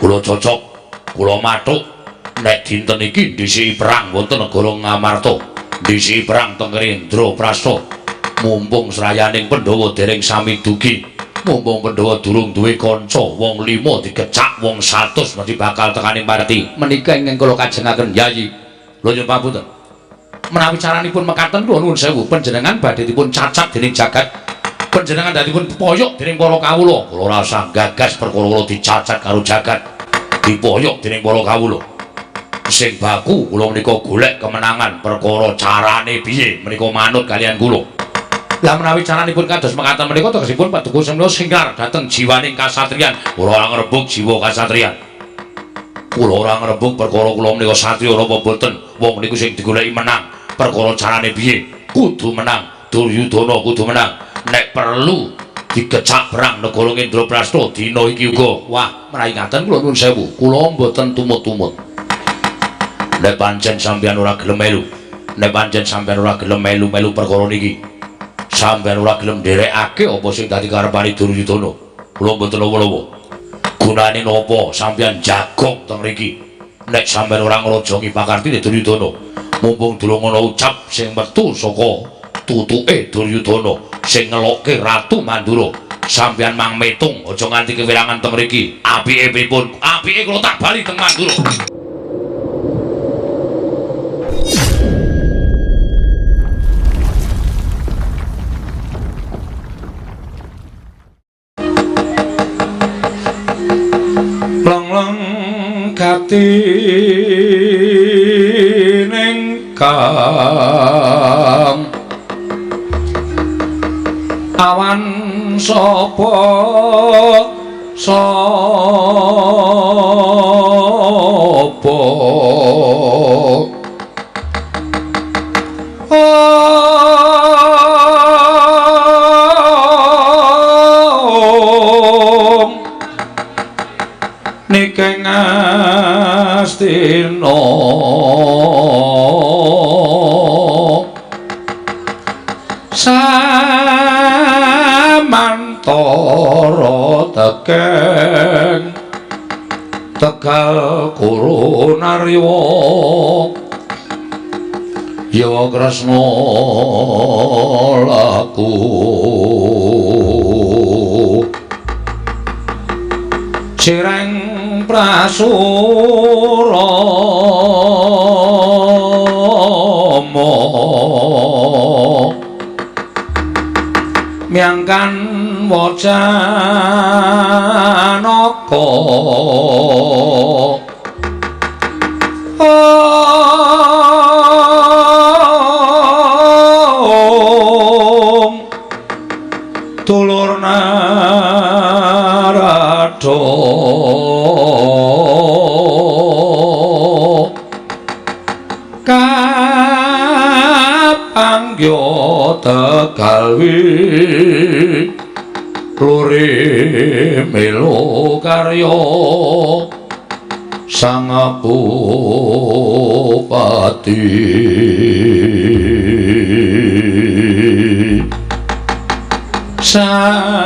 Kula cocok, kula mathuk nek dinten iki dhisiki perang wonten negara Ngamarta, dhisiki perang teng Indraprasta. Mumpung srayaning Pandhawa dereng sami dugi, mumpung Pandhawa durung duwe kanca, wong 5 digecak wong 100 mesti bakal tekaning parti. Menika ingkang kula kajengaken Yayi. Lho nyuwun pangapunten. Menawi caranipun mekaten kula nuwun sewu, panjenengan badhe dipun cacat dening jagat. Panjenengan dadipun poyok dening para kawula. Kula rasa gagas perkara kula dicacat karo jagat, dipoyok dening para kawula. Sing baku kula menika golek kemenangan, perkara carane piye menika manut kalian kula. Lah menawi caranipun kados mekaten menika tegesipun paduka semana singlar dhateng jiwaning kasatriyan. Kula ora ngrebug jiwa kasatriyan. Kula ora ngrebug perkara kula menika satriya napa boten. Wong niku sing digoleki menang, perkara carane piye kudu menang. Duryudana kudu menang. Nek perlu digecak perang negara Indraprasta dina iki uga. Wah, menawi ngaten kula nuwun sewu, kula mboten tumut-tumut. Nek pancen sampeyan ora gelem melu, nek pancen sampeyan ora gelem melu-melu perkara niki, sampeyan ora gelem nderekake apa sing dadi karepane Duryudana, kula mboten lawa-lawa. Gunane napa sampeyan jagong teng mriki nek sampeyan ora ngrojongi pakartine Duryudana? Mumpung durung ana ucap sing metu saka tutuke Duryudana sing ngelokke Ratu Mandura, sampeyan mang metung aja nganti kewirangan teng mriki. Apike pripun? Apike kula tak bali teng Mandura. Long-long gati ning kang awan sapa sapa Om nikeng astina samantara tekeng Tegal Kuru Narwa ya Kresna laku cireng prasurama miangkan wacanaka Om tulur narada kapanggya Tegalwi lure melu karya Sang Bupati Sang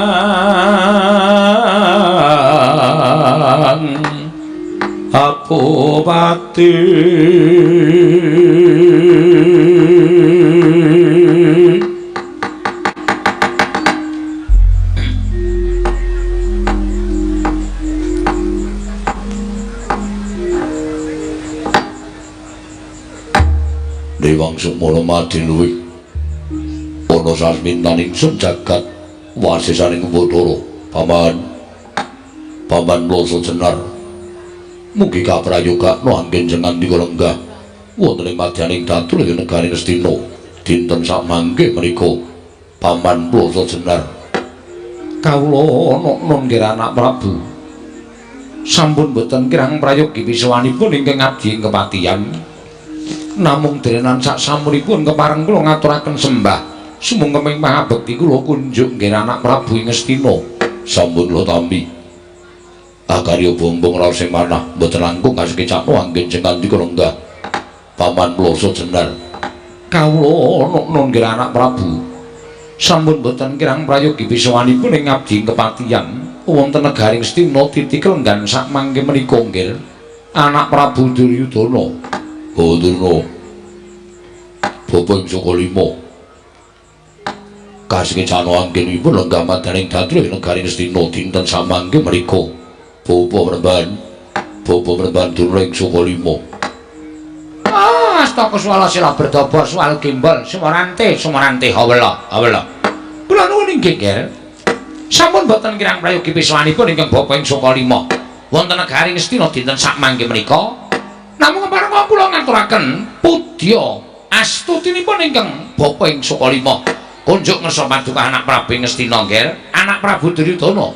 Bupati. Dewang Sukmana Madiluwi ana sasmintaning ingsun jagat wasisaning Bathara. Paman, Paman Mloso Jenar, mugi kaprayogakna anggen jengandika lenggah wonten ing madyaning datu ing negari Ngastina dinten sakmangke menika. Paman Mloso Jenar, kawula ana nggih anak Prabu sampun boten kirang prayogi pisuwanipun ingkang abdi ing kepatihan. Namung derenan sak samunipun kepareng kula ngaturaken sembah sumangga mahabekti kula kunjuk nggih anak Prabu ing Ngastina. Sampun kula tampi. Akarya bombong raos sing manah mboten langkung kasekecakno anggen jengandika lenggah. Paman Mloso Jenar, kawula ana nggih anak Prabu sampun boten kirang prayogi pisuwanipun ing abdi ing kepatihan. wonten negaring Ngastina titi kelenggan sak mangke menika nggih anak Prabu Duryudana. Oh Durna. Bapa ing saka lima. Kasekecana anggenipun lenggah madaning datru ing negaring Ngastina dinten samangke menika. Bapa Premban Durna ing saka lima. Ah, astaka swala sila berdaba swal gimbal sumarante sumarante hawela hawela. Kula nuwun inggih nggih. Sampun boten kirang prayogi piswanipun ingkang bapa ing saka lima. Wonten negaring Ngastina dinten sakmangke menika. Namung kepareng kula ngaturaken pudya astutinipun ingkang bapa ing saka lima. Kunjuk ngersa paduka anak Prabu Ngastina nggih, anak Prabu Duryudana.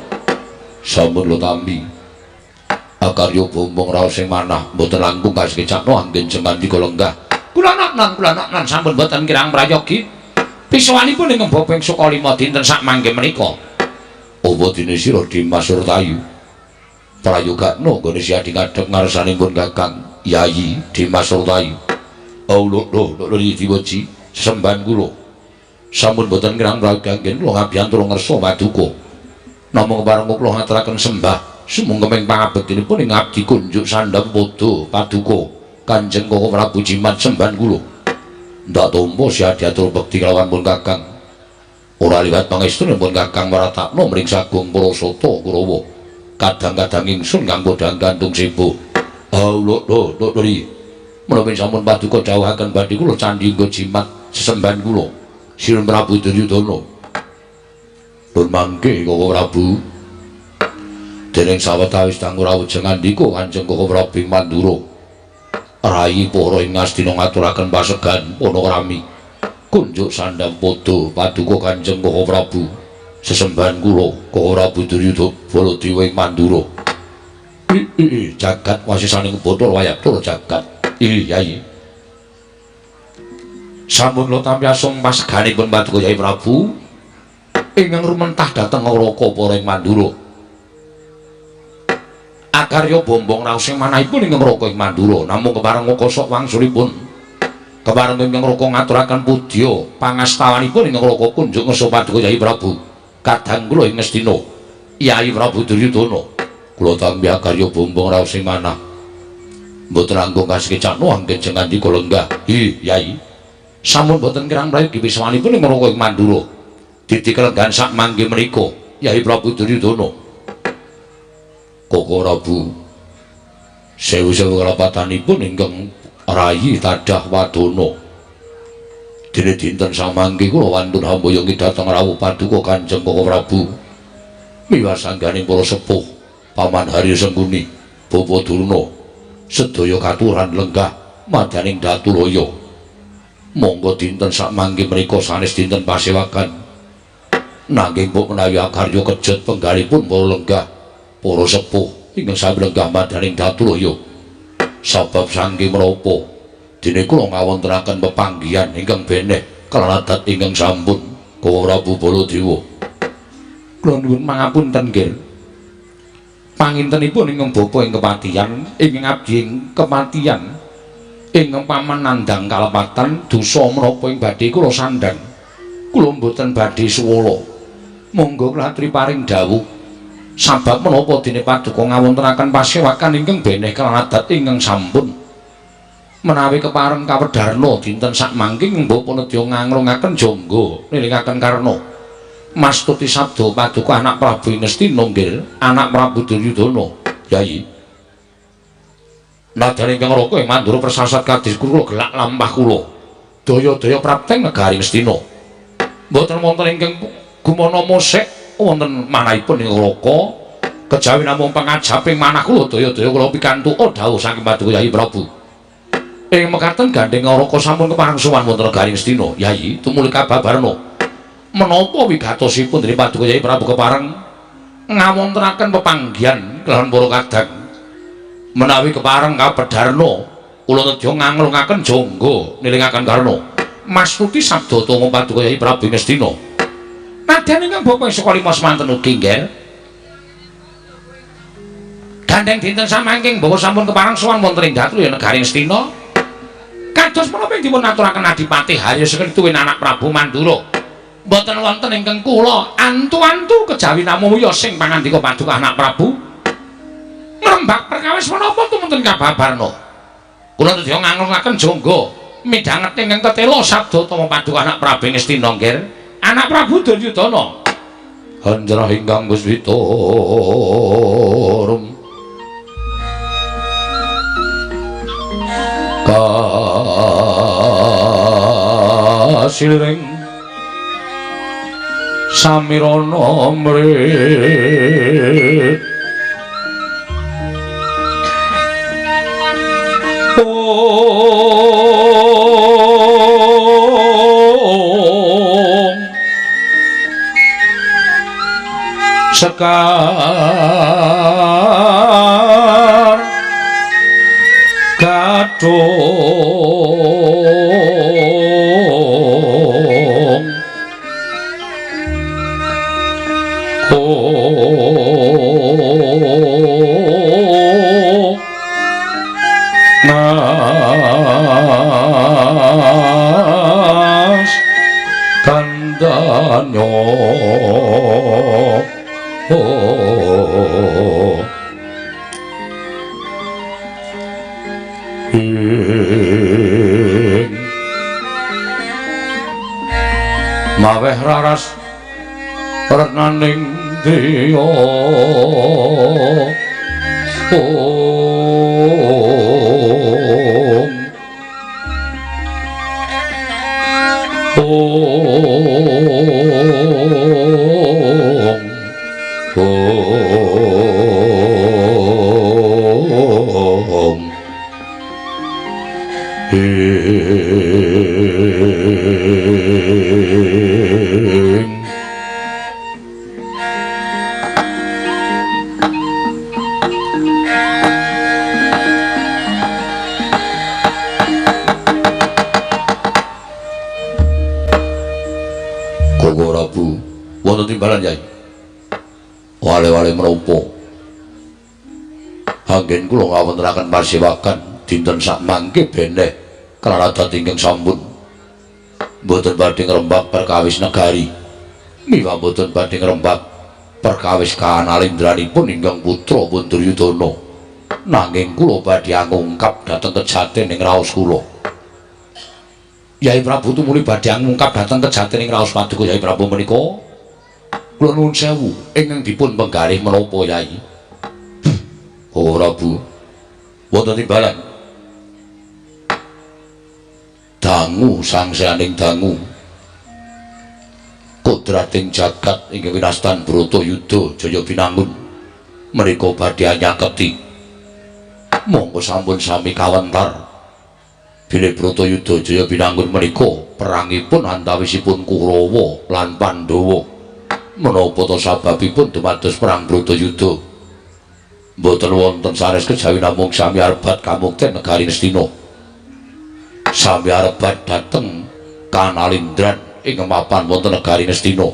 Sampun kula tampi. Akarya bombong raos sing manah mboten langkung kasekecakno anggen jengandika lenggah. Kula naknan sampun boten kirang prayogi. Piswanipun ingkang bapa ing saka lima dinten sakmangke menika. Apa dene sira Dimas Surtayu? Prayogakno nggone siadi ngadhep ngarsanipun Kakang Yayi Dimas Surtayu. Oh lho lho diweji sesembahan kula. Sampun boten kirang prayogi anggen kula ngabiyantara ngersa paduka. Namung kepareng kula ngaturaken sembah sumangga pangabektinipun ing abdi kunjuk sandhap padha paduka Kanjeng Koko Prabu Jimat sembahan kula. Ndak tampa siadi atur bekti kelawan pun Kakang. Ora liwat pangestunipun Kakang maratakno mring sagung para sata Kurawa. Kadang-kadang ingsun kang podhang gantung sebo. Oh lho lho lho. Menapa sampun paduka dawuhaken badhe kula candhi nggo jimat sesembahan kula. Sinuwun Prabu Duryudana. Nun mangke Koko Prabu. Dereng sawetawis dangu rawuh ngandika Kanjeng Koko Prabu Mandura. Rayi para ing Ngastina ngaturaken pasegan panakrami. Kunjuk sandhang padha paduka Kanjeng Koko Prabu. Sesembahan kula Koko Prabu Duryudana Baladewa ing Mandura. Jagat wasisaning Bathara Wayatur jagat. Yayi. Sampun kula tampi asung paseganipun paduka Yayi Prabu ingkang rumentah dhateng Raka para ing Mandura. Akarya bombong raos sing manahipun ingkang Raka ing Mandura namung kepareng kosok wangsulipun. Kepareng ingkang Raka ngaturaken pudya pangastawanipun ingkang Raka kunjuk ngersa paduka Yayi Prabu. Kadang kula ing Ngastina Yayi Prabu Duryudana. Kula tampi akarya bombong raos sing manah. Mboten langkung kasekecakno anggen jengandika lenggah. Yayi. Sampun boten kirang prayogi piswanipun ing Raka ing Mandura. Didi kelenggahan sak mangke menika Yayi Prabu Duryudana. Koko Prabu sewu-sewu kalapatanipun ingkang rayi tadah wadana. Dene dinten samangke kula wantun hamboyongi dhateng rawuh paduka Kanjeng Koko Prabu. Miwasangganing para sepuh Paman Harya Sengkuni, Bapa Durna, sedaya katuran lenggah madyaning Datulaya. Monggo dinten samangke menika sanes dinten pasewakan. Nanging mbok menawi akarya kejet penggalipun para lenggah para sepuh ingkang sami lenggah madyaning Datulaya. Sabab saking menapa dene kula ngawontenaken pepanggihan ingkang beneh kalawan adat ingkang sampun Koko Prabu Baladewa. Kula nuwun pangapunten nggih. Pangintenipun ingkang bapa ing kepatihan ingkang abdi ing kepatihan ingkang paman nandhang kalepatan dosa menapa ing badhe kula sandhang. Kula mboten badhe suwala. Monggo kula aturi paring dawuh. Sabab menapa dene paduka ngawontenaken pasewakan ingkang beneh kalawan adat ingkang sampun. Menawi kepareng kawedharna dinten sakmangke bapa nedya nganglungaken jangga nilingaken karna. Mastuti sabda paduka anak Prabu Ngastina nggih, anak Prabu Duryudana. Yayi. Nadyan ingkang Raka ing Mandura persasat kadis kula gelak lampah kula. Daya-daya prapteng negari Ngastina. Mboten wonten ingkang gumana mosek wonten manahipun ing Raka kejawi namung pangajaping manah kula daya-daya kula pikantuk dawuh saking paduka Yayi Prabu. Ing mekaten gandheng Raka sampun kepareng sowan wonten negari Ngastina. Yayi tumuli kababarna. Menapa wigatosipun dening paduka Yayi Prabu kepareng ngawontenaken pepanggihan kelawan para kadang. Menawi kepareng kabedharna kula nedya nganglungaken jangga nilingaken karna. Mastuti sabda tama paduka Yayi Prabu Ngastina. Nadyan ingkang bapa ing saka lima semanten ugi nggih. Gandheng dinten samangking bapa sampun kepareng sowan wonten ing Datulaya negari Ngastina. Kados menapa ing dipun aturaken Adipati Harya Sengkuni tuwin anak Prabu Mandura. Mboten wonten ingkang kula antu-antu kejawi namung ya sing pangandika Paduka Anak Prabu. Ngrembak perkawis menapa tumunten kababarna. Kula nedya ngangrungaken jangga midhanget ingkang tetela sabda utama Paduka Anak Prabu Ngastina nggir. Anak Prabu Duryudana. Anjrah ingkang Guswita rum kasiring samirana mrih ong sekar gadhong nas kandanyo ing maweh raras retnaning driya ong ong ong ing Koko Prabu wonten timbalan Yai. Wale-wale menapa? Anggen kula ngawontenaken pasewakan dinten sakmangke beneh kraradat ingkang sampun mboten badhe ngrembak perkawis negari miwah mboten badhe ngrembak perkawis kanalindranipun ingkang putra pun Duryudana. Nanging kula badhe angungkap dhateng kejaten ing raos kula. Yai Prabu tumuli badhe angungkap dhateng kejaten ing raos paduka Yai Prabu menika. Kula nuwun sewu ingkang dipun penggalih menapa Yai? Oh Prabu, wonten timbalan. Dangu sangsaning dangu kodrating jagat ingkang winastan Bratayuda Jaya Binangun menika badhe anyaketi. Monggo sampun sami kawentar bilih Bratayuda Jaya Binangun menika perangipun antawisipun Kurawa lan Pandhawa. Menapa ta sababipun dumados perang Bratayuda? Mboten wonten sanes kejawi namung sami arebat kamukten negari Ngastina. Sami arebat dhateng kanalindran ing mapan wonten negari Ngastina.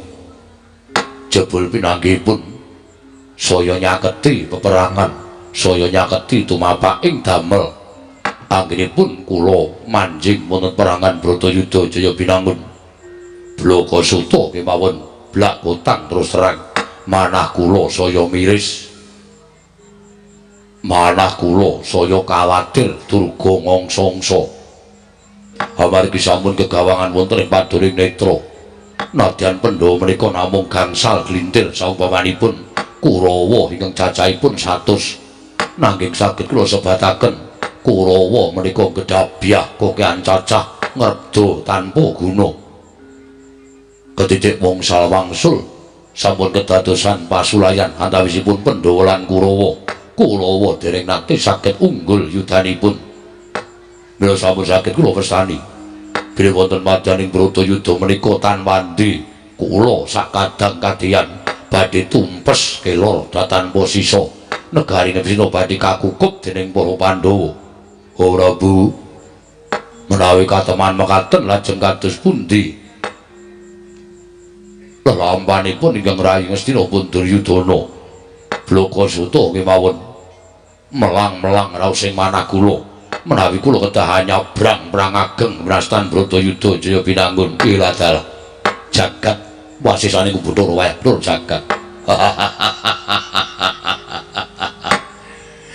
Jebul pinanggihipun saya nyaketi peperangan, saya nyaketi tumapak ing damel. Anggenipun kula manjing wonten perangan Bratayuda Jaya Binangun. Blaka suta kemawon blak kotang terus terang manah kula saya miris, manah kula saya kawatir durga ngongso-ongso. Amargi sampun kegawangan wonten ing paduring netra. Nadyan Pandhawa menika namung gangsal glintir saumpamanipun Kurawa ingkang cacahipun 100. Nanging saged kula sebataken Kurawa menika gedhabyah kokehan cacah ngrebda tanpa guna. Ketitik wongsal wangsul sampun kedadosan pasulayan antawisipun Pandhawa lan Kurawa. Kurawa dereng nate saged unggul yudanipun. Mila sampun saged kula wastani bilih wonten madyaning Bratayuda menika tan wandi kula sakadang kadeyan badhe tumpes kelor tanpa sisa. Negari Ngastina badhe kakukup dening para Pandhawa. Oh Prabu, menawi kateman mekaten lajeng kados pundi lelampanipun ingkang rayi Ngastina pun Duryudana? Blaka suta kemawon melang-melang raos ing manah kula. Menawi kula kedah nyabrang perang ageng winastan Bratayuda Jaya Binangun. Iladalah jagat Wasisane ku Bathara wayah tur jagat.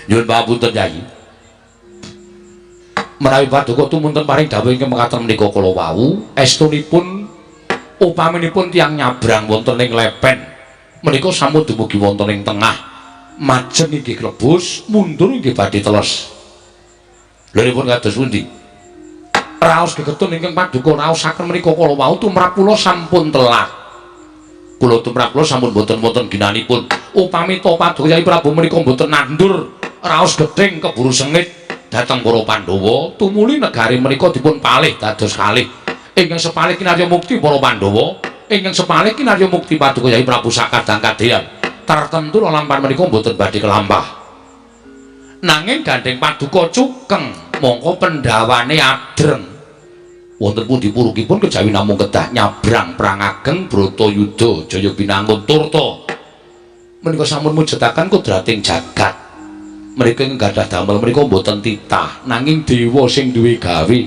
Nyuwun pangapunten Yai. Menawi paduka tumunten paring dawuh ingkang mekaten menika kala wau, estunipun upaminipun tiyang nyabrang wonten ing lepen menika sampun dumugi wonten ing tengah. Majeng inggih klebus, mundur inggih badhe teles. Lha kados pundi? Raos gegetun ingkang paduka raosaken menika kala wau tumrap kula sampun telat. Kula tumrap kula sampun boten wonten ginanipun. Upami ta paduka Yai Prabu menika mboten nandur raos gething keburu sengit dhateng para Pandhawa, tumuli negari menika dipun palih dados kalih. Ingkang sepalih kinarya mukti para Pandhawa, ingkang sepalih kinarya mukti paduka Yai Prabu sakadang kadeyan. Tartemtu lelampahan menika mboten badhe kelampah. Nanging gandheng paduka cukeng mongko pendhawane adreng. Wonten pundi purukipun kejawi namung kedah nyabrang perang ageng Bratayuda Jaya Binangun Turta. Menika sampun mujudaken kodrating jagat. Mereka ingkang gadah damel menika mboten titah, nanging dewa sing duwe gawe.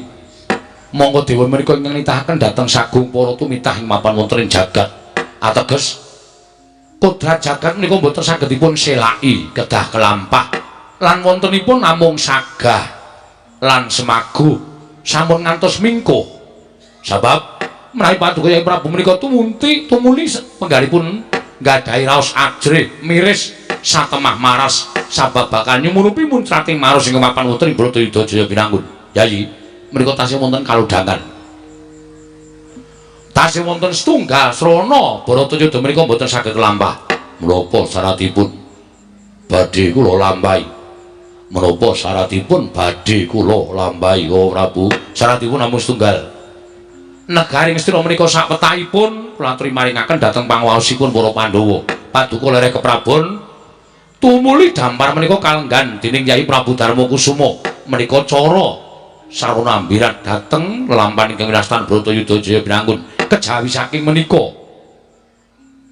Mongko dewa menika ingkang nitahaken dhateng sagung para tumitah ing mapan wonten ing jagat. Ateges kodrat jagat menika mboten saged dipun selaki, kedah kelampah. Lan wontenipun namung sagah lan semaguh sampun ngantos mingkuh. Sebab menawi paduka Yai Prabu menika tumunti tumuli penggalipun nggadahi raos ajrih miris satemah maras sabab bakal nyumurupi muncrating maros ing mapan wonten ing Bratayuda Jaya Binangun. Yayi menika tasih wonten kalodhangan. Tasih wonten setunggal srana Bharatayuda menika mboten saged kelampah. Menapa syaratipun badhe kula lampahi? Menapa syaratipun badhe kula lampahi, oh Prabu? Syaratipun namung setunggal. Negari Ngastina menika sakwetahipun kula aturi maringaken dhateng panguwaosipun para Pandhawa. Paduka lereh keprabon tumuli dampar menika kalenggan dening Yai Prabu Darma Kusuma. Menika cara sarana ambirat dhateng lelampahan ingkang winastan Bratayuda Jaya Binangun. Kejawi saking menika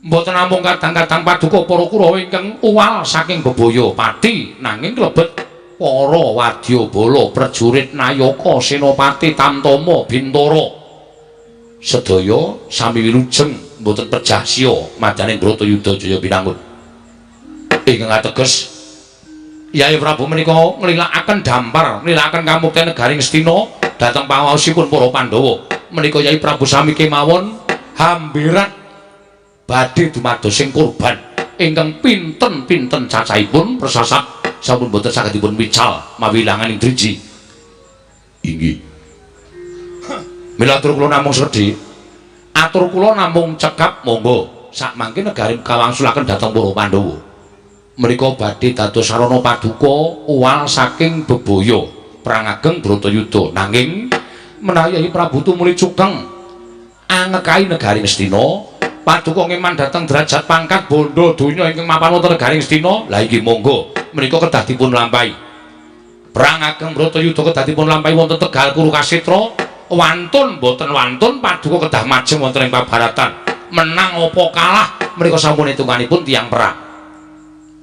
mboten namung kadang-kadang paduka para Kurawa ingkang uwal saking bebaya pati, nanging klebet para wadyabala, prajurit, nayaka, senopati, tamtama, bintara sedaya sami wilujeng mboten pejah siya madyaning Bratayuda Jaya Binangun. Ingkang ateges Yai Prabu menika nglilakaken dampar, nglilakaken kamukten negari Ngastina dhateng panguwaosipun para Pandhawa. Menika Yai Prabu sami kemawon hambirat badhe dumados sing kurban ingkang pinten-pinten cacahipun persasat sampun boten saged dipun wical mawi ilanganing driji. Inggih. Mila atur kula namung sedhik. Atur kula namung cekap monggo sakmangke negari kawangsulaken dhateng para Pandhawa. Menika badhe dados sarana paduka uwal saking bebaya perang ageng Bratayuda. Nanging menawi Yai Prabu tumuli cukeng angekai negari Ngastina, paduka ngeman dhateng derajat pangkat bondo donya ingkang mapan wonten negari Ngastina, lha iki monggo menika kedah dipun lampahi. Perang ageng Bratayuda kedah dipun lampahi wonten Tegal Kurukasetra. Wantun boten wantun paduka kedah majeng wonten ing pabaratan. Menang apa kalah menika sampun hitunganipun tiyang perang.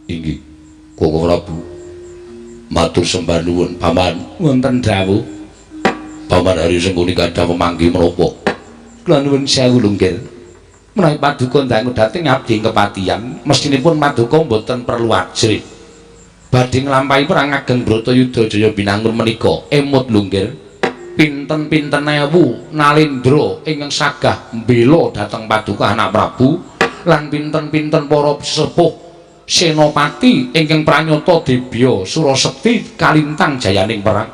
Inggih, Koko Prabu. Matur sembah nuwun, Paman. Wonten dawuh. Paman Hari Sengkuni gadah pemanggi menapa? Kula nuwun sewu lunggir. Menawi paduka ndangu dhateng abdi ing kepatihan, mestinipun paduka mboten perlu ajrih. Badhe nglampahi perang ageng Bratayuda Jaya Binangun menika emut lunggir. Pinten-pinten ewu nalendra ingkang sagah mbela dhateng paduka anak Prabu lan pinten-pinten para sesepuh senopati ingkang pranyata debya surasekti kalintang jayaning perang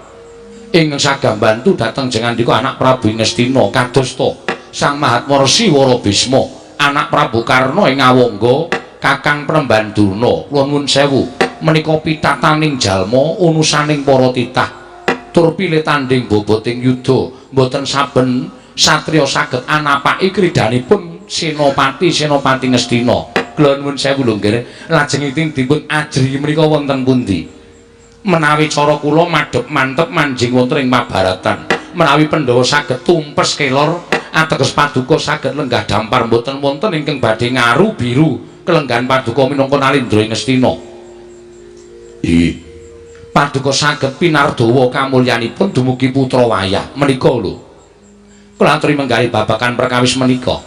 ingkang sagah mbantu dhateng jengandika anak Prabu ing Ngastina kadosta Sang Mahatma Resi Warabisma anak Prabu Karna ing Awangga Kakang Premban Durna. Kula nuwun sewu menika pitataning jalma unusaning para titah tur pilih tanding boboting yuda mboten saben satriya saged anapaki kridanipun senopati-senopati Ngastina. Kula nuwun sewu lho nggih, lajeng dipun ajrihi menika wonten pundi? Menawi cara kula madhep mantep manjing wonten ing Mabaratan, menawi Pandhawa saged tumpes kelor ateges paduka saged lenggah dampar mboten wonten ingkang badhe ngaru biru kelenggahan paduka minangka nalindra ing Ngastina. Inggih. Paduka saged pinardawa kamulyanipun dumugi putra wayah menika lho. Kula aturi menggali babagan perkawis menika.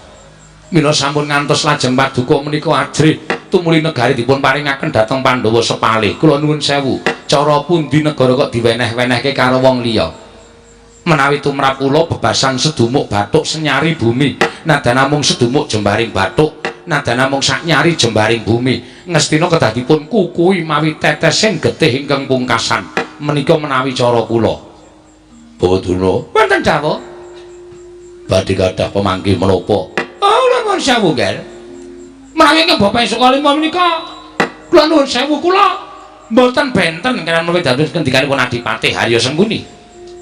Mila sampun ngantos lajeng paduka menika ajrih tumuli negari dipun paringaken dhateng Pandhawa sepalih. Kula nuwun sewu, cara pundi negara kok diweneh-wenehke karo wong liya? Menawi tumrap kula bebasan sedumuk bathuk senyari bumi, nadan namung sedumuk jembaring bathuk, nadan namung saknyari jembaring bumi. Ngastina kedah dipun kukuhi mawi tetesing getih ingkang pungkasan. Menika menawi cara kula. Bawa Durna, wonten dawuh. Badhe kathah pemanggih menapa? Oh, kula nuwun sewu, Ger. Menawi ingkang Bapak Sukalima menika kula nuwun sewu, kula mboten benten kaliyan menawi dados ngendikanipun Adipati Harya Sengkuni.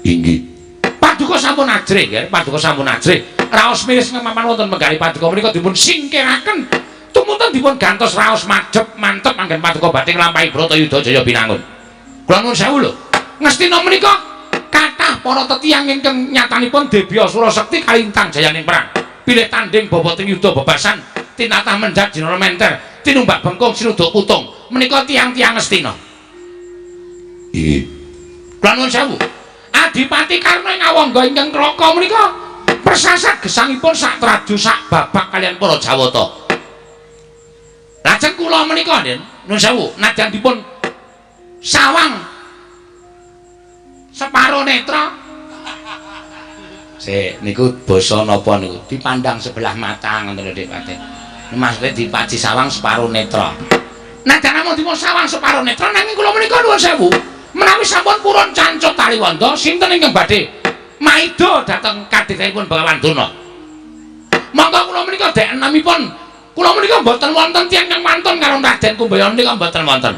Inggih. Paduka sampun ajrih, Ger. Paduka sampun ajrih. Raos miris ngemapan wonten megari paduka menika dipun singkiraken. Tumunten dipun gantos raos majep mantep anggen paduka badhe nglampahi Bratayuda Jaya Binangun. Kula nuwun sewu lho. Ngastina menika kathah para tetiyang ingkang nyatanipun Debya Surasekti kalintang jayaning perang. Pilih tanding boboting yuda bebasan, tinatah mendhat jinana menter, tinumbak bengkung sinuduk putung. Menika tiyang-tiyang Ngastina. Inggih. Kula nuwun sewu. Adipati Karna ing awangga ingkang Klaka menika persasat gesangipun sak traju sak babak kaliyan para Jawata. Lajeng kula menika, Den, nuwun sewu, nadyan dipun sawang separo netra. Sik, niku basa napa niku? Dipandang sebelah mata ngoten lho, Dik Pati. Maksude dipaji sawang separo netra. Nadyan namung dipun sawang separo netra nanging kula menika nuwun sewu, menawi sampun purun cancut taliwonda, sinten ingkang badhe maida dhateng kadhitipun Bagawan Durna? Monggo kula menika dek enemipun kula menika mboten wonten tiyang kang wantun karo Raden Kumbayana menika mboten wonten.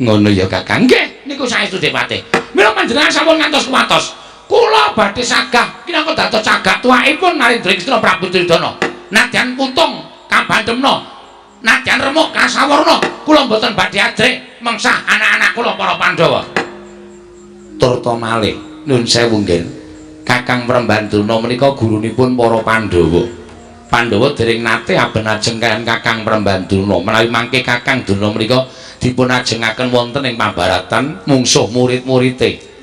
Ngono ya Kakang. Nggih, niku saestu Dik Pati. Mila panjenengan sampun ngantos kuwatos. Kula badhe sagah kinangka dados cagak tuwakipun Narendra Krisna Prabu Duryudana. Nadyan putung kabandemna, nadyan remuk kasawarna, kula mboten badhe ajrih mengsah anak-anak kula para Pandhawa. Turta malih nuwun sewu nggih. Kakang Prembandurna menika gurunipun para Pandhawa. Pandhawa dereng nate aben ajeng kaliyan Kakang Prembandurna. Menawi mangke Kakang Durna menika dipun ajengaken wonten ing pambaratan mungsuh murid-murite.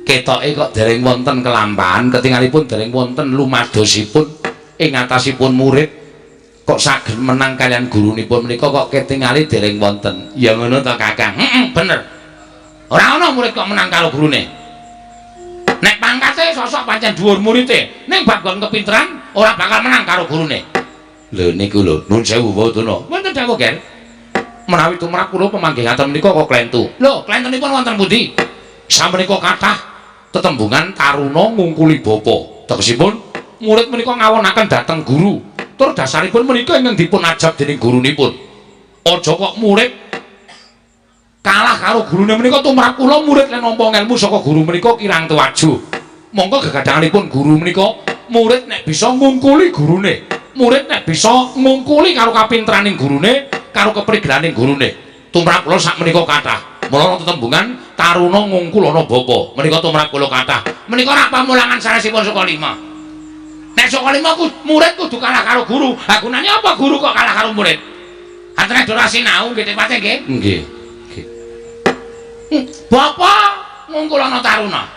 Ketoke kok dereng wonten kelampahan, ketingalipun dereng wonten lumadosipun ing atasipun murid kok saged menang kaliyan gurunipun menika kok ketingali dereng wonten. Ya ngono to Kakang? Heeh, bener. Ora ana murid kok menang karo gurune. Nek pangkate sosok pancen dhuwur murite, ning bab nggon kepinteran ora bakal menang karo gurune. Lho niku lho, nuwun sewu Bawa Durna. Wonten dawuh, Ger. Menawi tumrap kula pemanggih ngaten menika kok klentu. Lho, klentenipun wonten pundi? Samenika kathah tetembungan taruna ngungkuli bapa. Tegesipun murid menika ngawonaken dhateng guru. Tur dasaripun menika ingkang dipun ajab dening gurunipun. Aja kok murid kalah karo gurune menika tumrap kula murid len nampa ngelmu saka guru menika kirang tuwaju. Monggo gegadhanganipun guru menika murid nek bisa ngungkuli gurune, murid nek bisa ngungkuli karo kapinteraning gurune, karo keprigelanning gurune. Tumrap kula sak menika kathah. Mula tetembungan taruna ngungkul ana bapa. Menika tumrap kula kathah. Menika rak pamulangan sanesipun Sukalima. Nek Sukalima ku murid kudu kalah karo guru. Ha gunane apa guru kok kalah karo murid? Antene ora sinau nggih Pate nggih? Nggih. Nggih. Bapa ngungkul ana taruna.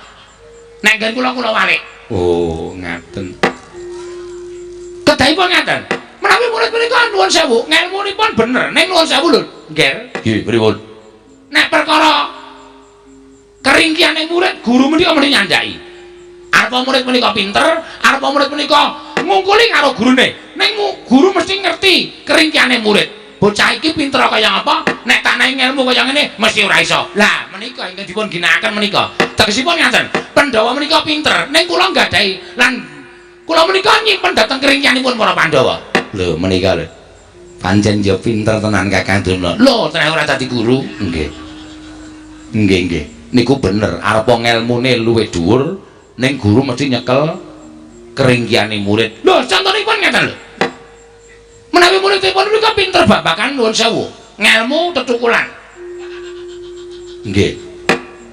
Nek nggen kula kula walik. Oh, ngaten. Kedahipun ngaten. Menawi murid menika nuwun sewu, ngelmunipun bener. Ning nuwun sewu lho, Ngger. Nggih, pripun? Nek perkara keringkiane murid, guru menika mesti nyandhaki. Arepa murid menika pinter, arepa murid menika ngungkuli karo gurune. Ning guru mesti ngerti keringkiane murid. Bocah iki pinter kaya apa, nek tak nahi ngelmu kaya ngene mesti ora iso. Lah menika ingkang dipun ginakaken menika. Tegesipun ngaten, Pandhawa menika pinter, ning kula nggadahi lan kula menika nyimpen dhateng keringkianipun para Pandhawa. Lho menika lho. Pancen ya pinter tenan Kakang Durna. Lho, tenan ora dadi guru. Nggih. Nggih, nggih. Niku bener, arepa ngelmune luwih dhuwur, ning guru mesti nyekel keringkiane murid. Lho, contonipun ngeten lho. Menawi muridipun menika pinter babagan nuwun sewu, ngelmu tetukulan. Nggih.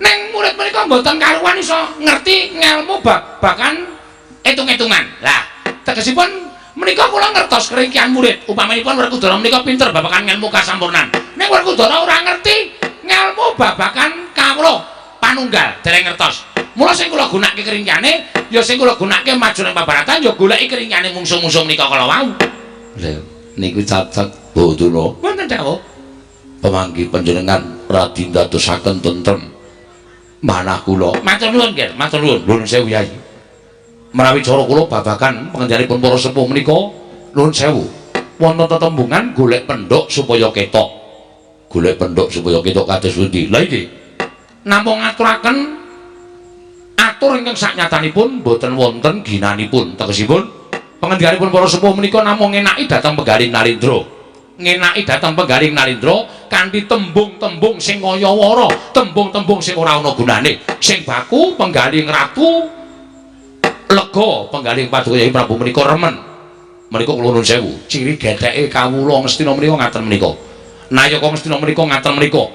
Ning murid menika mboten karuan iso ngerti ngelmu babagan etung-etungan. Lah, tegesipun menika kula ngertos keringkian murid. Upaminipun Werkudara menika pinter babagan ngelmu kasampurnan. Ning Werkudara ora ngerti ngelmu babagan kawruh panunggal, dereng ngertos. Mula sing kula gunake keringkiane Ya sing kula gunake maju ning pabaratan ya goleki keringane mungsuh-mungsuh menika kala wau. Lho, niku cocok Baduna. Wonten dawuh. Pemanggi panjenengan radi ndadosaken tentrem manah kula. Matur nuwun, Nggih, matur nuwun. Nuwun sewu, Yai. Menawi cara kula babagan pengendhanipun para sepuh menika nuwun sewu. Wonten tetembungan golek pendhok supaya ketok. Golek pendhok supaya ketok kados pundi? Lha iki namung ngaturaken atur ingkang saknyatanipun boten wonten ginanipun. Tegesipun pengendhanipun para sepuh menika namung ngenaki dhateng Penggaling Narendra. Ngenaki dhateng Penggaling Narendra kanthi tembung-tembung sing kaya wara, tembung-tembung sing ora ana gunane. Sing baku Penggaling Ratu lega, Penggaling Paduka Yai Prabu menika remen. Menika kula nuwun sewu, ciri getheke kawula Ngastina menika ngaten menika. Nayaka Ngastina menika ngaten menika.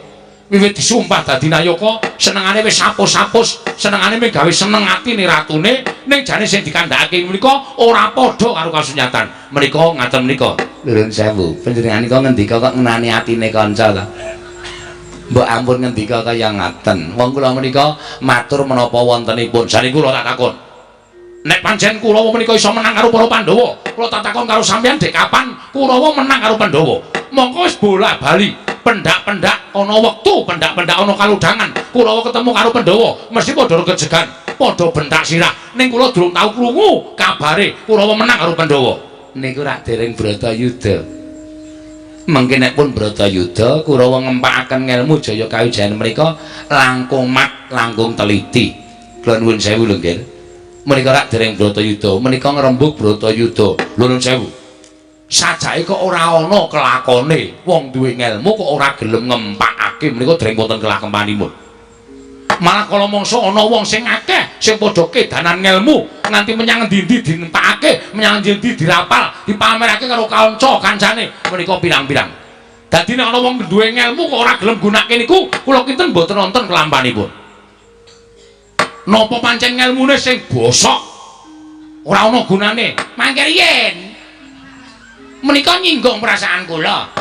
Wiwit disumpah dadi nayaka, senengane wis sapus-sapus, senengane mung gawe seneng atine ratune, ning jane sing dikandhakake menika ora padha karo kasunyatan. Menika ngaten menika. Nuwun sewu, panjenengan nika ngendika kok ngenani atine kanca ta? Mbok ampun ngendika kaya ngaten. Wong kula menika matur menapa wontenipun. Jane kula tak takon. Nek pancen Kurawa menika iso menang karo para Pandhawa, kula tak takon karo sampeyan dek kapan Kurawa menang karo Pandhawa? Mongko wis bola-bali, pendak-pendak ana wektu, pendak-pendak ana kalodhangan, Kurawa ketemu karo Pandhawa, mesti padha regejegan, padha bentak sirah. Ning kula durung tau krungu kabare Kurawa menang karo Pandhawa. Niku rak dereng Bratayuda. Mengke nek pun Bratayuda, Kurawa ngempakaken ngelmu jaya kawijayan menika langkung mat, langkung teliti. Kula nuwun sewu lho, nggih. Menika rak dereng Bratayuda, menika ngrembug Bratayuda. Lho nuwun sewu. Sajake kok ora ana kelakone, wong duwe ngelmu kok ora gelem ngempakake, menika dereng wonten kelakempanipun. Malah kala mangsa ana wong sing akeh sing padha kedanan ngelmu nganti menyang endi-endi dinempakake, menyang endi-endi dirapal, dipamerake karo kanca kancane, menika pirang-pirang. Dadi nek ana wong duwe ngelmu kok ora gelem gunake niku, kula kinten mboten wonten kelampanipun. Napa pancen ngelmune sing bosok ora ana gunane? Mangke riyen menika nyinggung perasaan kula.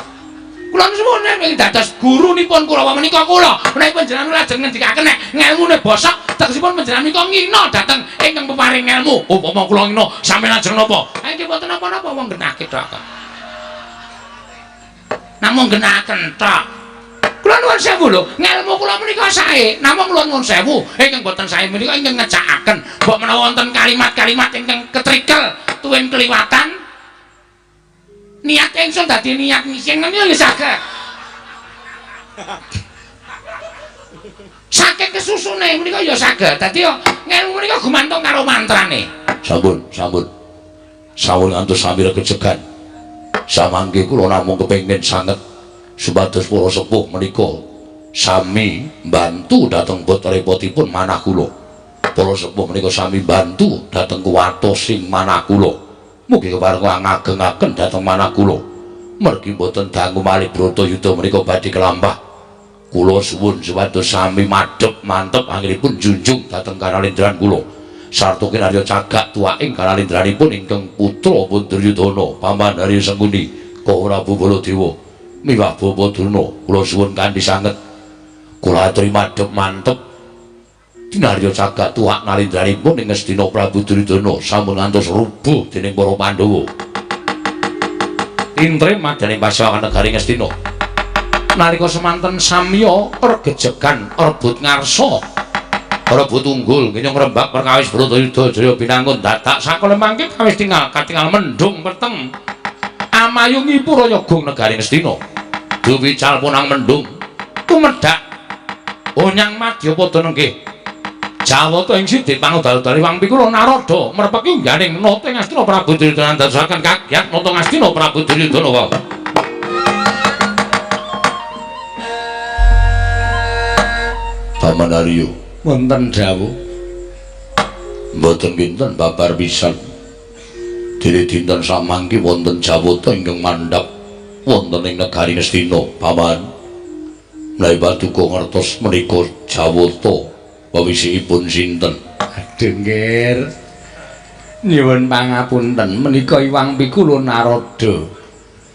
Kula nuwun ing dados gurunipun Kurawa menika kula. Menawi panjenengan lajeng ngendikaken nek ngelmune bosok, tegesipun panjenengan menika ngina dhateng ingkang peparing ngelmu. Upama kula ngina, sampeyan lajeng napa? Ha iki mboten napa-napa wong genahke tok. Namung genahaken tok. Kula nuwun sewu lho, ngelmu kula menika sae. Namung kula nuwun sewu ingkang boten sae menika ingkang ngecakaken. Mbok menawa wonten kalimat-kalimat ingkang ketrikel tuwin kliwatan. Niat ingsun dadi niat ngising ngene lho saged. Saking kesusune menika ya saged. Dadi ya ngelmu menika gumantung karo mantrane. Sampun, sampun. Sampun ngantos sami regejegan. Samangke kula namung kepengin sanget supados para sepuh menika sami mbantu dhateng bot repotipun manah kula. Para sepuh menika sami mbantu dhateng kuwatosing manah kula. Mugi kepareng ngagengaken dhateng manah kula. Mergi mboten dangu malih Bratayuda menika badhe kelampah. Kula suwun supados sami madhep mantep anggenipun junjung dhateng kanalendran kula. Sarta kinarya cagak tuwaking kanalendranipun ingkang putra pun Duryudana, Paman Arya Sengkuni, Prabu Baladewa, miwah Bapa Durna. Kula suwun kanthi sanget. Kula aturi madhep mantep kinarya cagak tuwak nalendranipun ing Ngastina Prabu Duryudana sampun ngantos rubuh dening para Pandhawa. Intre madyaning pasawakan negari Ngastina. Nalika semanten samya regejegan rebut ngarsa, rebut unggul ngenyong rembak perkawis Bratayuda Jaya binangun dadak sakala mangke kawis tinggal katingal mendung peteng amayungi purayagung negari Ngastina. Duwical punang mendung tumedhak onyang madya padha nenggih. Jawata ing sidit pangudal-udali wang pikula Narada merpeki ungganing nata Ngastina Prabu Duryudana ndadosaken kagyat nata Ngastina Prabu Duryudana wae. Paman Arya wonten dawuh. Mboten kinten babar pisan. Dene dinten samangke wonten jawata ingkang mandhap wonten ing negari Ngastina, Paman. Menawi paduka ngertos menika jawata wewisihipun sinten? Aduh nggih. Nyuwun pangapunten menika Iwang Pikula Narada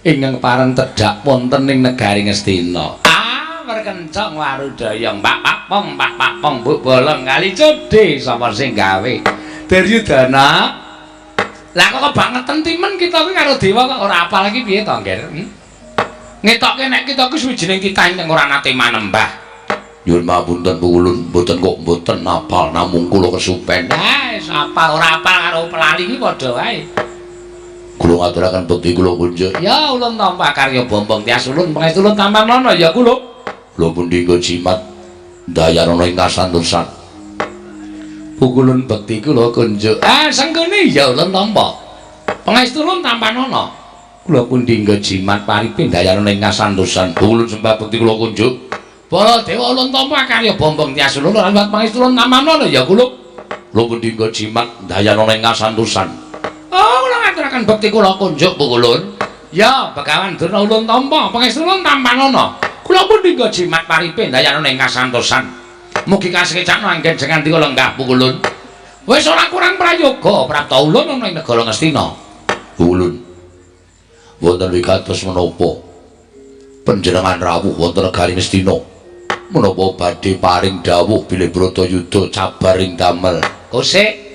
ingkang pareng tedhak wonten ing negari Ngastina. Ah, merkencong warudayang pak pak pong pak pak pong buk bolong kali codhe sapa sing gawe. Duryudana. Lah kok kebangetan timen kita kuwi karo dewa kok ora apal iki piye to, Ngger? Ngetokke nek kita kuwi suwijining titah ingkang ora nate manembah. Nyuwun pamunten Pukulun, mboten kok mboten apal namung kula kesupen. Lah, wis apal ora apal karo pelali iki padha wae. Kula ngaturaken bekti kula kunjuk. Ya ulun tampa karya Bombong Tias ulun pangestu ulun tampanana ya kula. Kula pundi nggo jimat dayanana ing kasantosan. Pukulun bekti kula kunjuk. Ah, senggone ya ulun tampa. Pangestu ulun tampanana. Kula pundi nggo jimat paripe dayanana ing kasantosan. Pukulun sembah bekti kula kunjuk. Baladewa ulun tampa karya Bombong Tias ulun ora liwat pangestu ulun tampanana ya kula. Kula pundi nggo jimat dayanana ing kasantosan. Oh, kula ngaturaken bekti kula kunjuk Pukulun. Ya, Begawan Durna ulun tampa pangestu ulun tampanana. Kula pundi nggo jimat paripe dayanana ing kasantosan. Mugi kasekecakno anggen jengandika lenggah Pukulun. Wis ora kurang prayoga prapta ulun ana ing negara Ngastina. Pukulun. Wonten wigatos menapa panjenengan rawuh wonten negari Ngastina? Menapa badhe paring dawuh bilih Bratayuda cabar ing damel? Kosek.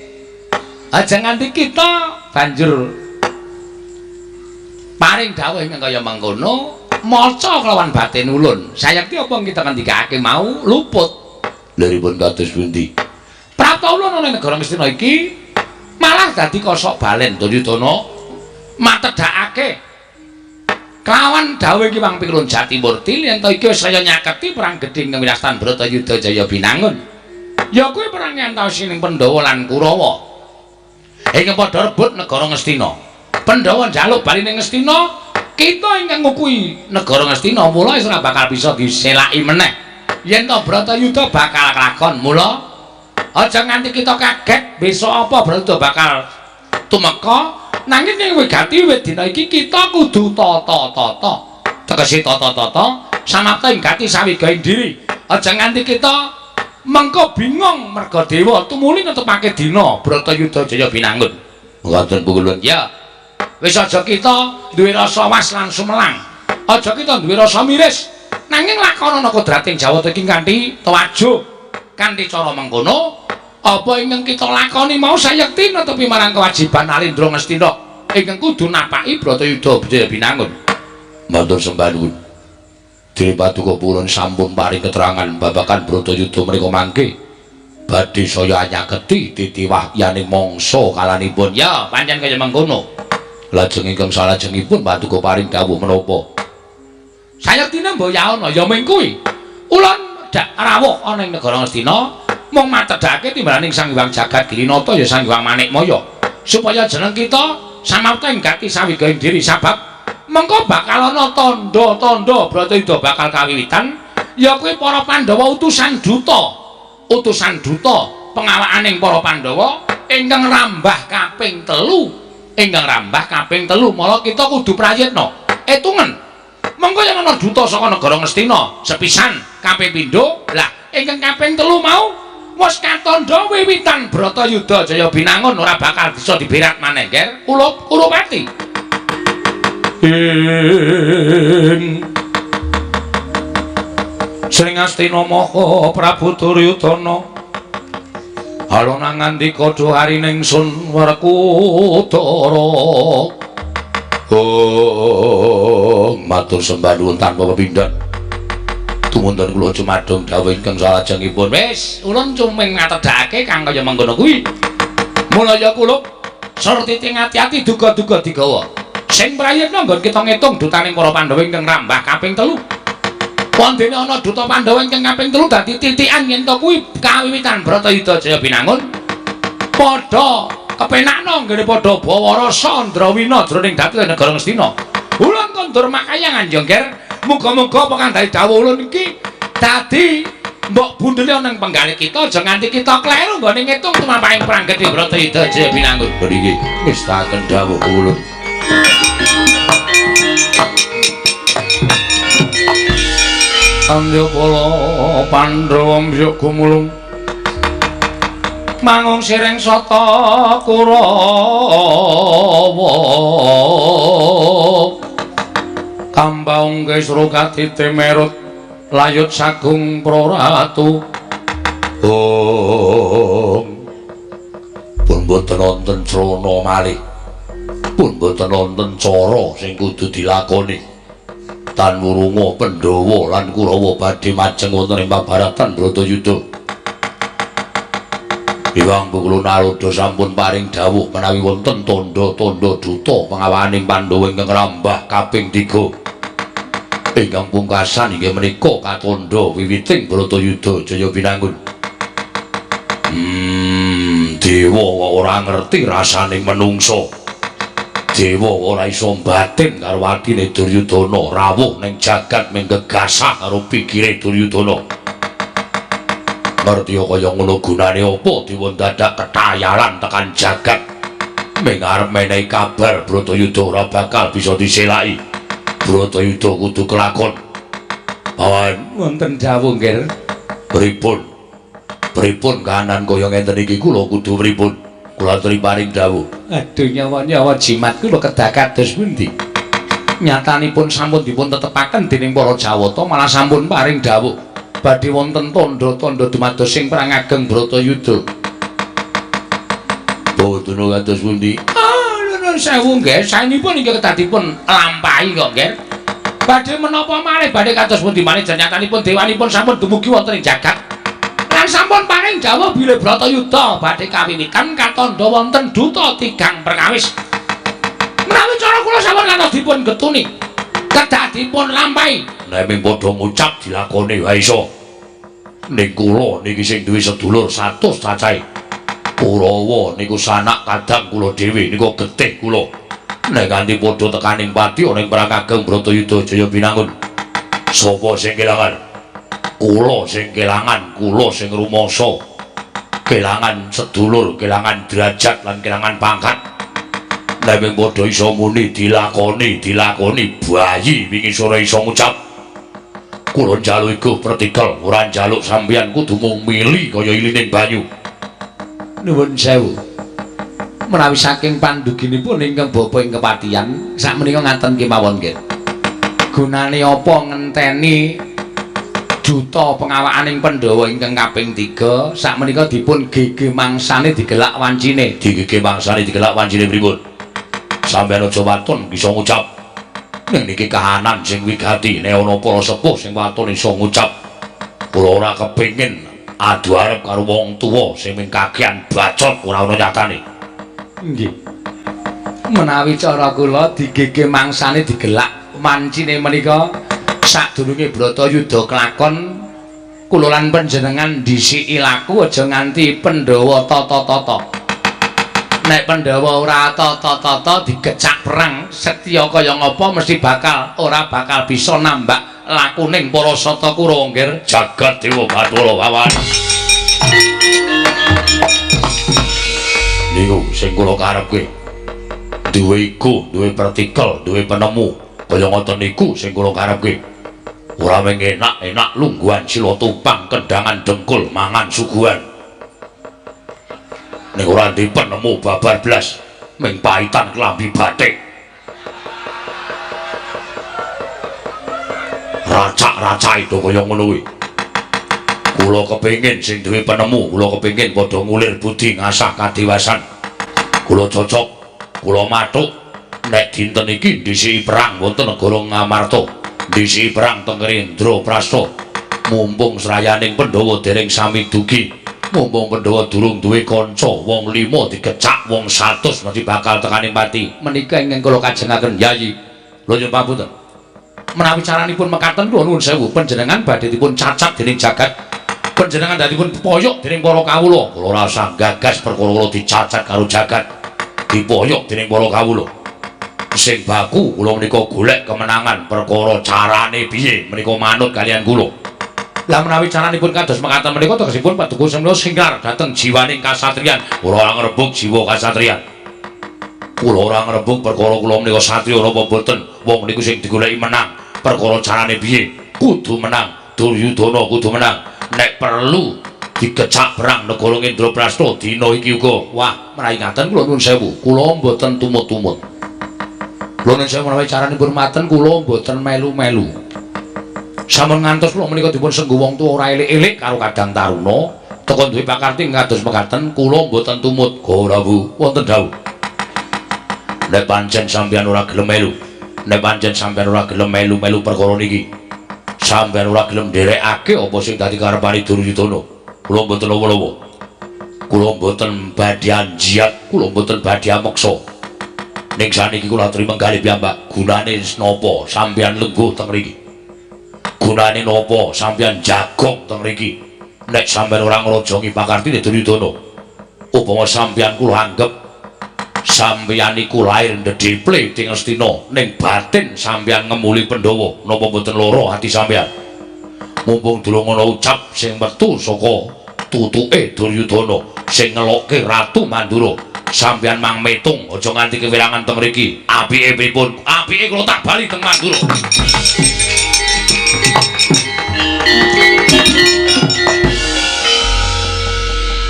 Aja nganti kita banjur paring dawuh ingkang kaya mangkono maca kelawan batin ulun. Sayekti apa kita ngendikake mau luput. Liripun kados pundi? Prapta ulun ana ing negara Ngastina iki malah dadi kosok balen Duryudana matedhakake kelawan dawuh iki Wang Pikulun Jatimurti yen to iki wis saya nyaketi perang gedhe ing winastan Bratayuda Jaya Binangun. Ya kuwi perang antawis ning Pandhawa lan Kurawa. Ingkang padha rebut negara Ngastina. Pandhawa njaluk bali ning Ngastina, kita ingkang ngukuhi negara Ngastina mula wis ora bakal bisa diselaki meneh. Yen to Bratayuda bakal kelakon, mula aja nganti kita kaget besok apa Bratayuda bakal tumeka, nanging ing wigati wit dina iki kita kudu tata-tata. Tegese tata-tata samapta ing gati sawigaing diri. Aja nganti kita mengko bingung merga dewa tumuli netepake dina Bratayuda Jaya Binangun. Ngoten Pukulun. Ya. Wis aja kita duwe rasa was lan sumelang. Aja kita duwe rasa miris. Nanging lakonana kodrating Jawata iki kanthi tawajuh, kanthi cara mengkono, apa ingkang kita lakoni mau sayekti netepi marang kewajiban Alindra Ngastina ingkang kudu napaki Bratayuda Jaya Binangun. Matur sembah nuwun. Dene paduka Pukulun sampun paring keterangan babagan Bratayuda menika mangke badhe saya anyaketi titiwahyaning mangsa kalanipun. Ya, pancen kaya mengkono. Lajeng ingkang salajengipun paduka paring dawuh menapa? Sayektine mbok yaana ya ming kuwi. Ulun rawuh ana ing negara Ngastina mung matedhake timbalaning Sang Hyang Jagat Girinata ya Sang Hyang Manikmaya supaya jeneng kita samapta ing gati sawigaing diri sabab mengko bakal ana tandha-tandha Bratayuda bakal kawiwitan ya kuwi para Pandhawa utusan duta pengawakaning para Pandhawa ingkang rambah kaping telu mala kita kudu prayitna etungen. Mengko yen ana duta saka negara Ngastina sepisan kaping pindho, lah ingkang kaping telu mau wis katandha wiwitan Bratayuda Jaya Binangun ora bakal bisa diberat maneh, Nger. Kula Kurupati. Ing Sring Astina Maha Prabu Duryudana alona ngandika duharining sun Werkudara. Oh, matur sembah nuwun tanpa pepindhan. Tumunten kula cumadung dawuh ingkang salajengipun. Wis, ulun cuming ngatedhake kang kaya mengkono kuwi. Mula ya kula surtiti ati-ati duga-duga digawa. Sing prayitna nggon kita ngitung dutaning para Pandhawa ingkang rambah kaping telu. Wondene ana duta Pandhawa ingkang kaping telu dadi titikan yen to kuwi kawiwitan Bratayuda Jaya Binangun. Padha kepenakno nggone padha bawa rasa ndrawina jroning dhateng negara Ngastina. Ulun kondur makayangan ya, Nger. Muga-muga apa kang dadi dawuh ulun iki dadi mbok bundele ana ing penggalih kita aja nganti kita kleru nggone ngitung tumampahing perang gedhe Bratayuda Jaya Binangun. Mriki ngestaken dawuh ulun. Andya pala Pandhawa mbyuk gumulung mangung siring sata Kurawa kambaung kesro katite merut layut sagung praratu. Oh, pun Pun boten wonten srana malih. Pun boten wonten cara sing kudu dilakoni. Tan wurunga Pandhawa lan Kurawa badhe majeng wonten ing pabaratan Bratayuda. Hyang Bukula Narada sampun paring dawuh menawi wonten tandha-tandha duta pengawaning Pandhawa ingkang rambah kaping 3. Ingkang pungkasan inggih menika katandha wiwiting Bratayuda Jaya Binangun. Dewa ora ngerti rasaning menungsa. Dewa ora iso mbatin karo atine Duryudana, rawuh ning jagat mung gegasah karo pikire Duryudana. Ngerti kaya ngono gunane apa dewa dadak ketayalan tekan jagat ming arep menehi kabar Bratayuda ora bakal bisa diselaki. Bratayuda kudu kelakon. Pawan wonten dawuh nggih. Pripun? Pripun kahanan kaya ngenten iki kula kudu pripun? Kula aturi paring dawuh. Aduh nyawa-nyawa jimat kula kedah kados pundi? Nyatanipun sampun dipun tetepaken dening para Jawata malah sampun paring dawuh badhe wonten tandha-tandha dumados sing perang ageng Bratayuda. Boten kados pundi? Ah, nuwun sewu nggih, saenipun inggih kedah dipun lampahi kok nggih. Badhe menapa malih badhe kados pundi malih nyatanipun dewanipun sampun dumugi wonten ing jagat. Lan sampun paring dawuh bilih Bratayuda badhe kawiwitan katandha wonten duta tigang perkawis. Menawi cara kula sampun kados dipun getuni, kedah dipun lampahi. Nek mung padha ngucap dilakoni wae iso. Ning kula niki sing duwe sedulur 100 cacahe. Kurawa niku sanak kadang kula dhewe niku getih kula. Nek kanthi padha tekaning pati ana ing perang ageng Bratayuda Jaya Binangun. Sapa sing kelangan? Kula sing kelangan, kula sing rumangsa. Kelangan sedulur, kelangan derajat lan kelangan pangkat. Nek mung padha iso muni dilakoni, dilakoni bayi wingi sore iso ngucap. Kula njaluk iku pertikel, ora njaluk sampeyan kudu mung mili kaya ilining banyu. Nuwun sewu. Menawi saking panduginipun ingkang bapa ing kepatihan, sakmenika ngaten kemawon nggih. Gunane apa ngenteni duta pengawakaning Pandhawa ingkang kaping 3, sakmenika dipun gege mangsane digelak wancine. Digege mangsane digelak wancine pripun? Sampeyan aja waton bisa ngucap. Ning niki kahanan sing wigati, nek ana para sepuh sing waton iso ngucap. Kula ora kepengin adu arep karo wong tuwa sing mung kakean bacot ora ana nyatane. Nggih. Menawi cara kula digege mangsane digelak wancine menika sadurunge Bratayuda kelakon kula lan panjenengan dhisiki laku aja nganti Pandhawa tata-tata. Nek Pandhawa ora tata-tata digecak perang setya kaya ngapa mesti bakal ora bakal bisa nambak lakuning para Sata Kurawa nggih. Jagat Dewa Bathara Wawan. Niku sing kula karepke. Duwe iku, duwe pertikel, duwe penemu. Kaya ngoten niku sing kula karepke. Ora mung enak-enak lungguhan sila tupang kendangan dengkul mangan suguhan. Ning ora ndek penemu babar blas mung pahitan klambi batik. Racak-racake do kaya ngono kuwi. Kula kepengin sing duwe penemu, kula kepengin padha ngulir budi ngasah kadiwasan. Kula cocok, kula mathuk nek dinten iki dhisiki perang wonten negara Ngamarta, dhisiki perang teng Indraprasta. Mumpung srayaning Pandhawa dereng sami dugi, mumpung Pandhawa durung duwe kanca, wong 5 digecak wong 100 mesti bakal tekaning pati. Menika ingkang kula kajengaken Yayi. Lho nyuwun pangapunten. Menawi caranipun mekaten kula nuwun sewu, panjenengan badhe dipun cacat dening jagat. Panjenengan dipun poyok dening para kawula. Kula ora usah gagas perkara kula dicacat karo jagat. Dipoyok dening para kawula. Sing baku kula menika golek kemenangan, perkara carane piye menika manut kalian kula. Lah menawi caranipun kados mekaten menika tegesipun paduka semana singlar dhateng jiwaning kasatriyan. Kula ora ngrebug jiwa kasatriyan. Kula ora ngrebug perkara kula menika satriya napa boten. Wong niku sing digoleki menang. Perkara carane piye kudu menang. Duryudana kudu menang. Nek perlu digecak perang negara Indraprasta dina iki uga. Wah, menawi ngaten kula nuwun sewu, kula mboten tumut-tumut. Kula nuwun sewu menawi caranipun maten kula mboten melu-melu. Sampun ngantos kula menika dipun sengguh wong tuwa ora elik-elik karo Kadang Taruna, Teka duwe pakarti kados mekaten kula mboten tumut Prabu wonten dawuh. Nek pancen sampeyan ora gelem melu, nek pancen sampeyan ora gelem melu-melu perkara niki, sampeyan ora gelem nderekake apa sing dadi karepane Duryudana, kula mboten lawa-lawa. Kula mboten badhe anjiat, kula mboten badhe ameksa. Ning saniki kula aturi menggalih piyambak, gunane napa sampeyan lengguh teng mriki? Gunane napa sampeyan jagong teng mriki? Nek sampeyan ora ngrojongi pakartine Duryudana, upama sampeyan kula anggep sampeyan iku lair ndedheple ing Astina, ning batin sampeyan ngemuli Pandhawa, napa mboten lara ati sampeyan? Mumpung durung ana ucap sing metu saka tutuke Duryudana sing ngelokke Ratu Mandura, sampeyan mang metung aja nganti kewirangan teng mriki. Apike pripun? Apike kula tak bali teng Mandura.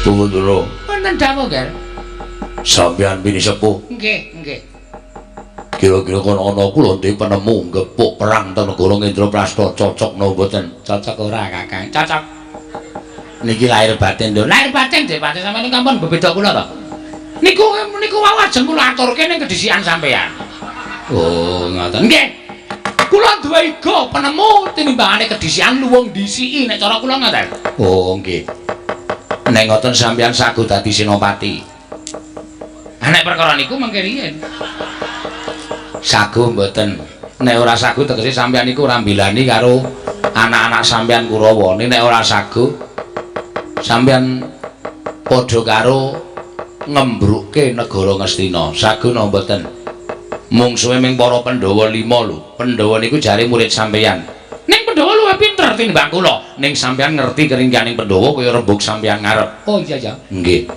Bawandra. Wonten dawuh, Ger. Sampeyan pini sepuh. Nggih, nggih. Kira-kira kono ana kula ndek penemu gepuk perang teng negara Indraprasta cocok napa mboten? Cocok ora, Kakang? Cocok. Niki lahir batin lho. Lahir batin dhewe batin sampeyan niku ampun bebeda kula to. Niku niku wau ajeng kula aturke ning kedhisikan sampeyan. Oh, ngoten. Nggih. Kula duwe iga penemu tinimbangane kedhisikan luwung dhisiki nek cara kula ngoten. Oh, nggih. Nek ngoten sampeyan sagu dadi senopati. Ah nek perkara niku mengke riyen. Sagu mboten. Nek ora sagu tegese sampeyan niku ora mbilani karo anak-anak sampeyan Kurawa. Nek ora sagu sampeyan padha karo ngembrukke negara Ngastina. Sagu napa mboten? Mungsuhe ming para Pandhawa 5 lho. Pandhawa niku jare murid sampeyan. Ning Pandhawa luwih pinter tinimbang kula. Ning sampeyan ngerti keringkianing Pandhawa kaya rembug sampeyan ngarep. Oh iya ya. Nggih.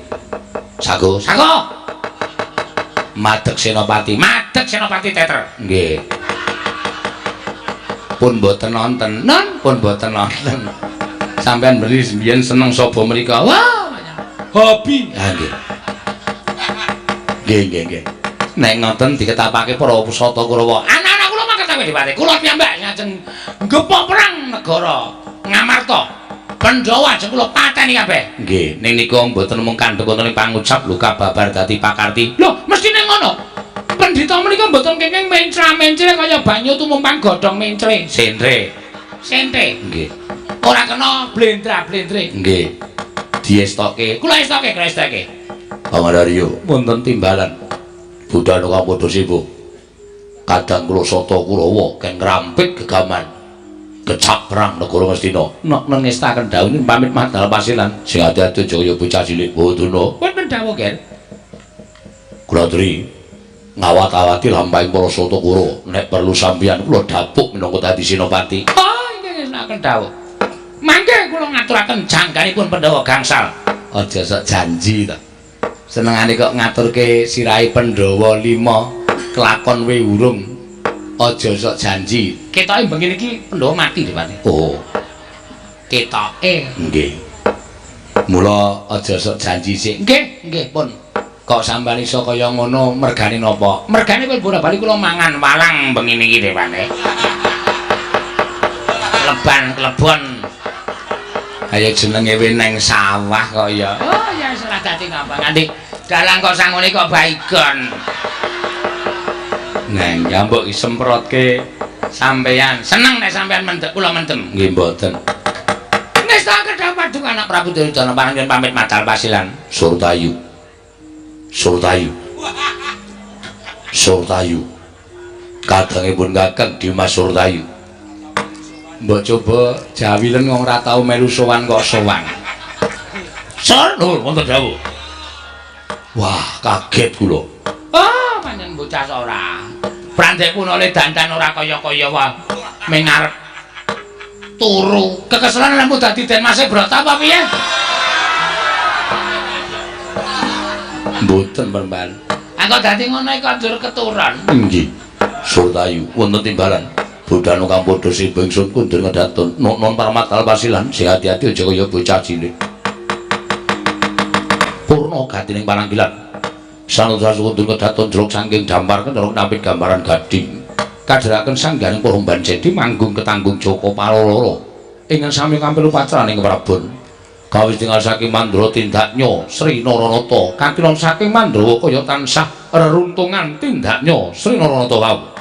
Sagu. Sagu. Madeg Senopati. Madeg Senopati teter. Nggih. Pun mboten nonton. Non, pun mboten nonton. Sampeyan beri mbiyen seneng sapa mriko? Wah, hobi. Ha nggih. Nggih, nggih, nggih. Nek ngoten diketapake para pusata Kurawa. Anak-anak kula mangkat dipate. Kula piyambak ngajeng gepok perang negara Ngamarta. Pandhawa ajeng kula pateni kabeh. Nggih, ning niku mboten mung kandhek wonten ing pangucap lho kababar dadi pakarti. Lho, mestine ngono. Pendhita menika mboten kenging mencra-mencre kaya banyu tumumpang godhong mencre. Sentre. Sentre. Nggih. Ora kena blendra-blendre. Nggih. Diestoke. Kula estoke, kula estoke. Pangandaryo wonten timbalan. Budhana kang padha sibuk. Kadang kula sata Kurawa keng ngrampit gegaman. Kecap perang negara Ngastina. Nek nengestaken dawuh pamit madal pasilan. Sing ati-ati aja kaya bocah cilik Bawandana. Wonten dawuh, Ger. Kula aturi ngawat-awati lampahing para sata Kurawa. Nek perlu sampeyan kula dapuk minangka dadi senopati. Oh, inggih ngestokaken dawuh. Mangke kula ngaturaken jangganipun Pandhawa gangsal. Aja sok janji to. Senengane kok ngaturke sirahe Pandhawa 5 kelakon we urung. Aja sok janji. Ketoke bengi niki Pandhawa mati dipane. Oh. Ketoke. Nggih. Mula aja sok janji sik. Nggih, nggih pun. Kok sampeyan iso kaya ngono mergane napa? Mergane kowe bola-bali kula mangan walang bengi niki dipane. Leban klebon. Ayo jenenge we neng sawah kok ya. Oh ya wis ora dadi ngapa nganti dalang kok sangune kok baigon. Nah, ya mbok disemprotke sampeyan. Seneng nek sampeyan mendek kula mendem. Nggih mboten. Nestakaken dawuh paduka anak Prabu Duryudana paranjen pamit madal pasilan. Surtayu. Surtayu. Surtayu. Kadangipun Kakang Dimas Surtayu. Mbok coba jawilen wong ora tau melu sowan kok sowan. Sur, nuwun wonten dawuh. Wah, kaget kula. Oh, pancen bocah ora. Prandek punole dandan ora kaya-kaya wae. Ming arep turu. Kekeselan lemu dadi Den Mase Brata apa piye? Mboten, Peremban. Engko dadi ngono iki njur keturun. Nggih. Surtayu wonten timbalan. Budhana kang padha simbah ingsun kundur ngedatun. Non parmatal pasilan sing ati-ati aja kaya bocah cilik. Purna gatining pananggilan. Sanutra kundur ngedatun jrok saking dampar kenara nampit gambaran gading. Kadheraken sangganing para Mban Jedi manggung ketanggung Joko Paloloro. Ingkang sami ngampil upacara ing Prabon. Kawis tinggal saking Mandra tindaknya Sri Naranata. Katilon saking Mandrawa kaya tansah reruntungan tindaknya Sri Naranata wau.